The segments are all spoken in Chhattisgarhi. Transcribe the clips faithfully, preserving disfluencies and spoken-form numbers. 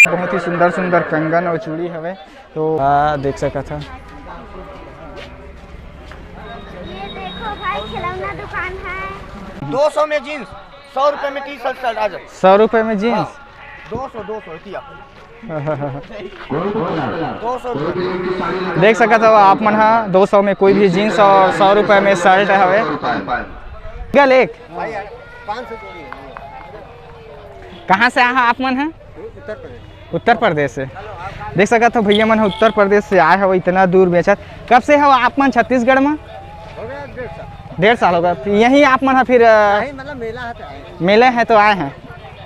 बहुत ही सुंदर सुंदर कंगन और चूड़ी हवे, तो आ, देख सकत ह। ये देखो भाई, खिलौना दुकान है। दो सौ में जींस, सौ रुपए में टी शर्ट, शर्ट आ जाए। सौ रुपए में जींस? हाँ, दो सौ, दो सौ, इतिया। दो सौ रुपए। देख सकत हो आप मन ह, दो सौ में कोई भी जींस और सौ रुपए में शर्ट हवे। सिंगल एक। भाई यार, पाँच सौ जोड़ी है। कहाँ से आहा आप मन ह? उत्तर प्रदेश। उत्तर प्रदेश से। देख सकत हो भैया मन ह उत्तर प्रदेश से आए हवे, इतना दूर बेचत। कब से हो आप मन छत्तीसगढ़ में? हो गया डेढ़ साल। डेढ़ साल होगा। यहीं आप मन ह फिर, अ, नहीं, मतलब मेला है तो आए। मेले हैं तो आए हैं।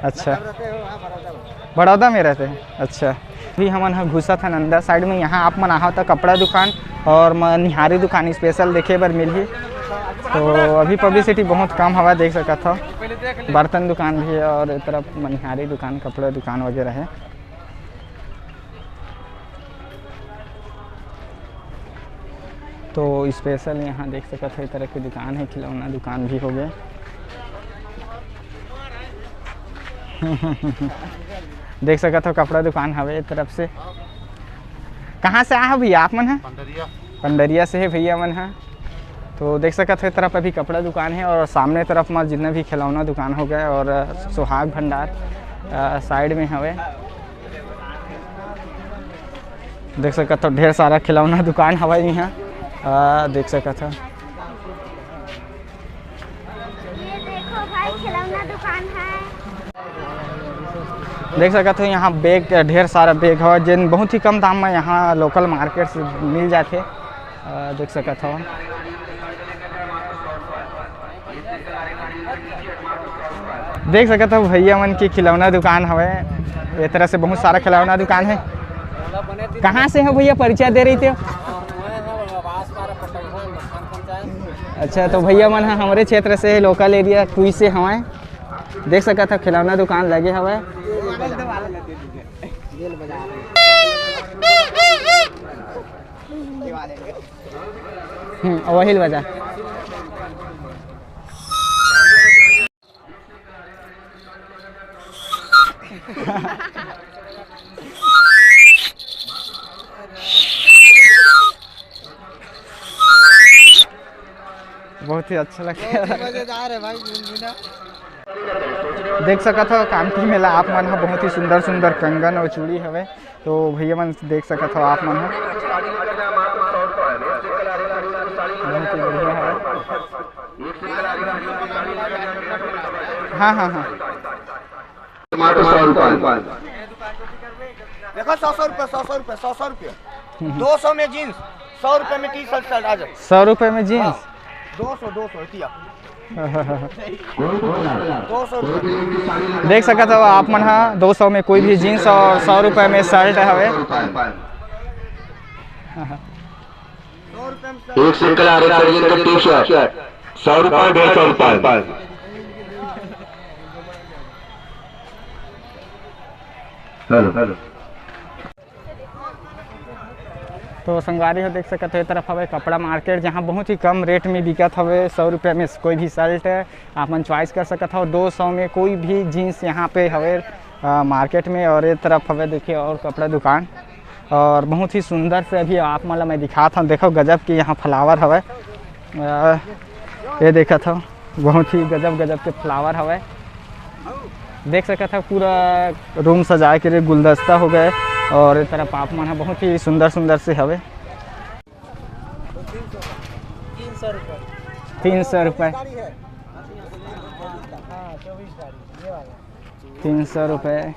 अच्छा। मतलब रहते हो वहाँ बड़ौदा में। बड़ौदा में रहते हैं। अच्छा। अभी हमन ह घुसत हन अंदर साइड में। यहाँ आप मन आहा त कपड़ा दुकान और मनिहारी दुकान स्पेशल देखे बर मिलही। तो अभी पब्लिसिटी बहुत कम हवा, देख सकत हो। बर्तन दुकान भी है और ए तरफ मनिहारी दुकान, कपड़ा दुकान वगैरह है। तो स्पेशल यहाँ देख सकत हो, ए तरह के दुकान है, खिलौना दुकान भी हो गए। देख सकत हो, कपड़ा दुकान हवे ए तरफ से। कहाँ से आए हो भैया आप मन ह? पंडरिया। पंडरिया से है भैया मन ह। तो देख सकत हो, ए तरफ अभी कपड़ा दुकान है और सामने तरफ में जितना भी खिलौना दुकान हो गए और सुहाग भंडार, अ, साइड में हवे। देख सकत हो, ढेर सारा खिलौना दुकान हवय इहाँ। आ, देख सकत हो। ये देखो भाई, खिलौना दुकान है। देख सकत हो, यहाँ बैग, ढेर सारा बैग हवय, जेन बहुत ही कम दाम में यहाँ लोकल मार्केट से मिल जाथे। आ, देख सकत हो। देख सकत हो भैया मन की खिलौना दुकान हवे। ए तरह से बहुत सारा खिलौना दुकान है। कहाँ से हो भैया, परिचय दे रही थे? अच्छा, तो भैया मन ह हमरे क्षेत्र से, लोकल एरिया कुई से हवय। देख सकत हो खिलौना दुकान लगे हवय। हम्म, वही बजा। बहुत ही अच्छा लगता है। बहुत ही मजेदार है भाई, गुनगुना। देख सकत हो, कामती मेला आप मन ह बहुत ही सुंदर सुंदर कंगन और चूड़ी हवे। तो भैया मन देख सकत हो आप मन ह, बहुत ही बढ़िया हवे। हाँ, हाँ, हाँ। टमाटर सौ रुपए। देखो, सौ, सौ रुपए, सौ, सौ रुपए, सौ, सौ रुपए। हम्म। दो सौ में जींस, सौ रुपए में टी शर्ट, शर्ट आ जाए। सौ रुपए में जींस? हाँ, दो सौ, दो सौ, इतिया। दो सौ रुपए। देख सकत हो आप मन ह, दो सौ में कोई भी जींस और सौ रुपए में शर्ट हवे। एक सिंगल आर एक्स का टी शर्ट, सौ रुपए, डेढ़ सौ रुपए। Hello, hello. तो संगवारी हो, देख सकत हो, ए तरफ हवे कपड़ा मार्केट, जहाँ बहुत ही कम रेट में बिकत हवे। सौ रुपया में कोई भी शर्ट आप मन चॉइस कर सकत हो। दो सौ में कोई भी जींस यहाँ पे हवे, अ, मार्केट में। और ए तरफ हवे, देखिए, और कपड़ा दुकान, और बहुत ही सुंदर से अभी आप मन ला मैं दिखात हूँ। देखो, गजब के यहाँ फ्लावर हवे। अ, ये देखत हो, बहुत ही गजब गजब के फ्लावर हवे। देख सकत हो, पूरा रूम सजाए के लिए गुलदस्ता हो गए। और ए तरफ आप मन ह बहुत ही सुंदर सुंदर से हवे। तीन सौ रुपये। तीन सौ रुपये।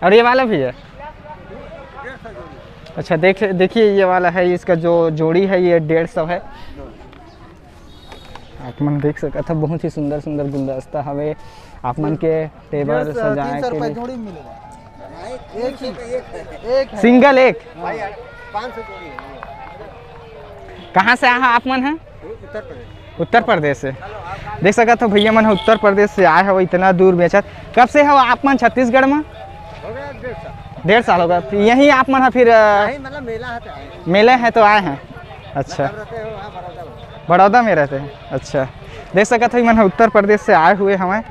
और ये वाला भी है? अच्छा, देख, देखिए, ये वाला है, इसका जो जोड़ी है, ये डेढ़ सौ है। आप मन देख सकत हो, बहुत ही सुंदर सुंदर गुलदस्ता हवे आप मन के टेबल डेढ़ सौ, सजाए तीन सौ के रुपए लिए। जोड़ी मिलेगा। एक ही, एक है। सिंगल एक। भाई यार, पाँच सौ जोड़ी है। कहाँ से आहा आप मन ह? उत्तर प्रदेश। उत्तर प्रदेश से। देख सकत हो, भैया मन ह उत्तर प्रदेश से आए हो, इतना दूर बेचत। कब से हो आप मन छत्तीसगढ़ में? हो गया डेढ़ साल। डेढ़ साल होगा। यहीं आप मन ह फिर, अ, नहीं, मतलब मेला है तो आए हैं। मेले हैं तो आए हैं। अच्छा। मतलब रहते हो वहाँ बड़ौदा में। बड़ौदा में रहते हैं। अच्छा, देख सकत हो, मन उत्तर प्रदेश से आए हुए हवय।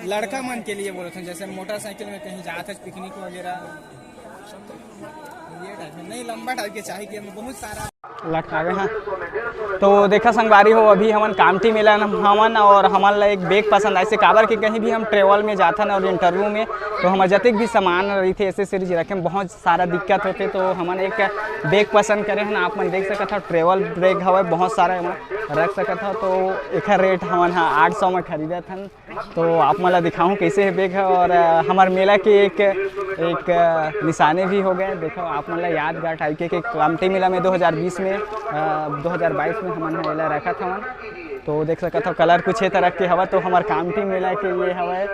लड़का मन के लिए बोलत हन, जैसे मोटरसाइकिल में कहीं जात हस पिकनिक वगैरह, ये टाइप में नहीं, लंबा टाइप के चाहे कि हम बहुत सारा लटकावे हैं। तो देखा संगवारी हो, अभी हमन कामटी मेला न हमन और हमन ला एक बैग पसंद आइसे, काबर कि कहीं भी हम ट्रेवल में जाथन और इंटरव्यू में, तो हमर जतिक भी सामान रहिथे, एसेसरीज रखे में बहुत सारा दिक्कत होथे। तो हमन एक बैग पसंद करे हन, आप मन देख सकत हव, ट्रेवल बैग हवय, बहुत सारा एमा रख सकत हव। तो एखर रेट हमन ह आठ सौ में खरीदत हन। तो आप मन ला दिखाहूँ कैसे हे बैग ह, और अ, हमर मेला के एक, एक अ, निशानी भी हो गए। देखो, आप मन ला यादगार टाइप के, के कामटी मेला में दो हज़ार बीस में, अ, दो हज़ार बाईस में हमन ह एला रखत हवन। तो देख सकत हव, कलर कुछ ए तरह के हवय, तो हमर कामटी मेला के ये हवय।